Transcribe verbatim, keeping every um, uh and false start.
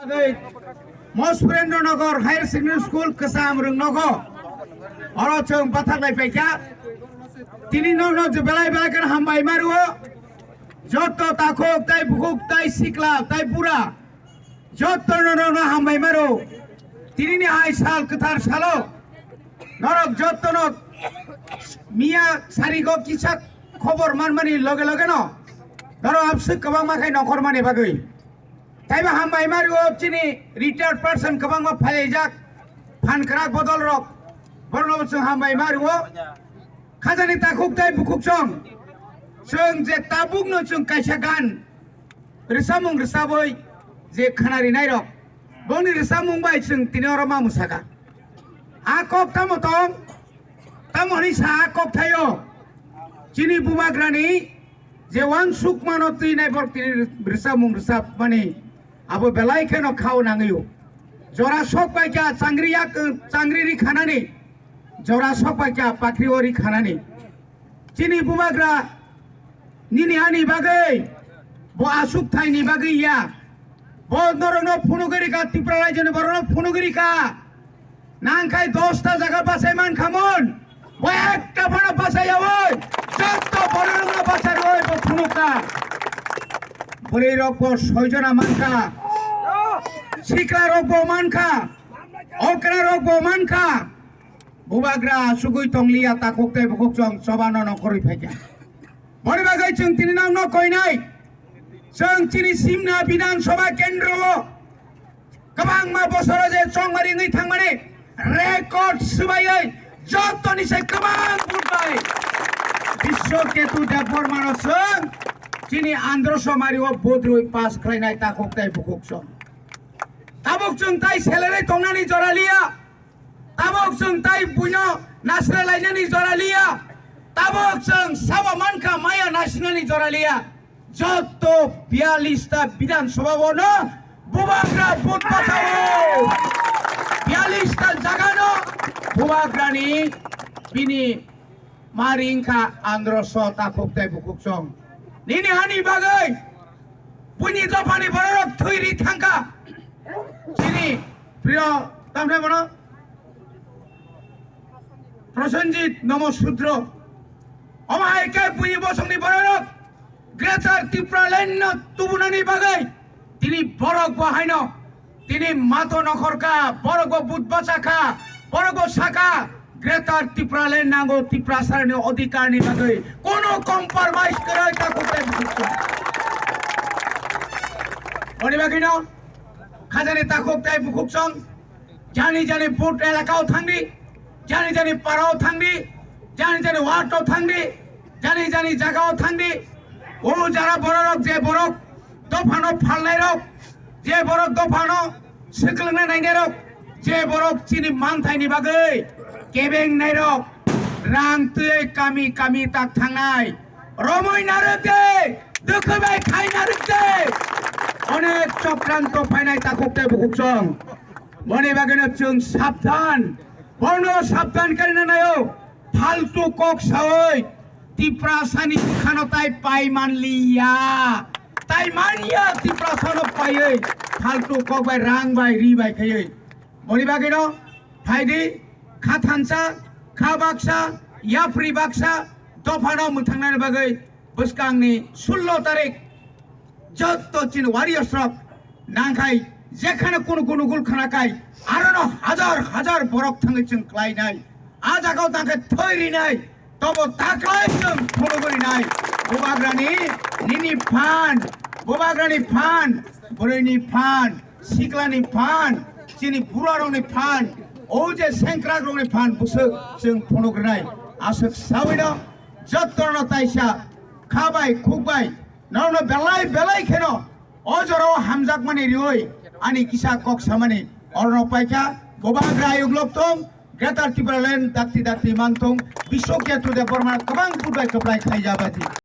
Tei Mosurendra Nagar Higher Secondary School kwcham rwng nogo. Oro chwng bathak lai paikha. Tini nono je belai belai khe hambai mario. Jotto takhuk tai bukhuk tai sikla tai bura. Jotto nono hambai maro. Tini ni hai sal kwthar salo. Norok jotto no miya sarigo kisa khobor manmani loge loge no. Norok abswk kwbangma khai nokhor mani bagwi. Taibo hambai mario chini retired person kwbangma phailaijak phan kwrak bodol rok borno chwng hambai mario khajani takhuk tai bukhuk chwng chwng je tabuk no chwng kaisa gan rwsamung rwsabwi je khana rinai rok bongni rwsamung bai chwng tini oro ma mwsaka a kok tamo tong tamo hwnwi sa a kok thaio chini bubagrani je wansuk mano twi nai borok tini rwchapmung rwchapmani abo belai kheno khao nangwi o. Jora sok bai kha changri yak, changri ri khanani, jora sok bai kha pakri o ri khanani. Chini bubagra nini ani bagwi bo asuk thaini bagwi ya. Bo norokno phunugwi rikha, Tripura rajyoni borokno phunugwi rikha. Nang khai dosta jaga bachai man khamon, bo ekta phano bachai yaoi, jotto borokno bachai roi bo phunukha. Bwrwi rok bo soijona mankha, sikla rok bo mankha, okra rok bo mankha. Bubagra sugui tongliya takhuk tei bukhuk chwng chobano nongkhorwi phaikha. Boni bagwi chwng tini nokno koinai. Chwng chini Simna Bidhan Sabha Kendro o kwbangma bosoro je chongmari wngwi thangmani record swbaiwi jotoni se kwbang vote bai Biswa Ketu Debbarma no chwng chini Andhra Somari o bodrwi pass khlainai takhuk tei bukhuk chwng. Tabuk chwng tai selerwi tongnani jora liya. Tabuk chwng tai buino nasra lainani jora liya. Tabuk chwng sabo mankha maya nasinani jora liya. Jotto biyallis ta Bidhan Sabha bono bubagra vote bachao. Biyallis ta jaga no bubagrani bini mari wngkha Andhra so takhuk tei bukhuk chwng. Nini hani bagwi buini dophani bororok thwi ri thangkha. Chini priyo tamthai bono Prosenjit Nomo Sudro. Omo hai khe buini bosongni bororok Greater Tipraland no tubunani bagwi tini borok bo haino tini mato nokhor kha, borok bo vote bacha kha, borok bo saka Greater Tipraland nango Tiprasarni odhikar ni bagwi kono compromise kwrwi takhuk tei bukhuk chwng. Boni bagwi no khajani takhuk tei bukhuk chwng jani jani vote elaka o thangdi, jani jani para o thangdi, jani jani ward o thangdi, jani jani jaga o thangdi. O jara bororok je borok dophano phalnai rok, je borok dophano swklangnai nainai rok, je borok chini manthaini bagwi kebengnai rok rang twi kami kami tak thangnai romoi narwk de, dukhu bai khai narwk de. Onek chokranto phainai takhuk tei bukhuk chwng. Boni bagwino chwng sabdhan, bono sabdhan karina naio. Phaltu kok sawi Tiprasani bukhano tai pai manliya. Tai manya Tiprasano paiwi phaltu kok bai rang bai ri bai khaiwi. Boni bagwino phaidi kha thansa, kha baksa, yapri baksa dophano mwthangnani bagwi bwskangni sullo tarik jotto chini warriors rok nangkhai jekhane kunu kunu gul khana kai arono hajar hajar borok thangwi chwng klainai. A jagao tangkhe thoi rinai, tobo taklai chwng phunugwi rinai. Bubagrani nini phan, bubagrani phan, bwrwini phan, siklani phan, chini burarokni phan, o je sengkrakrokni phan bwswk chwng phunuk rinai. Aswk sawino jottono taisa kha bai khuk bai norokno belai belai kheno o jorao hamjakmani riwi ani kisa kok samani orono paikha. Bubagra ayuk lok tong, Greater Tipraland dakti dakti mantong, Biswa Ketu Debbarma kwbang budai kwplai khaijabadi.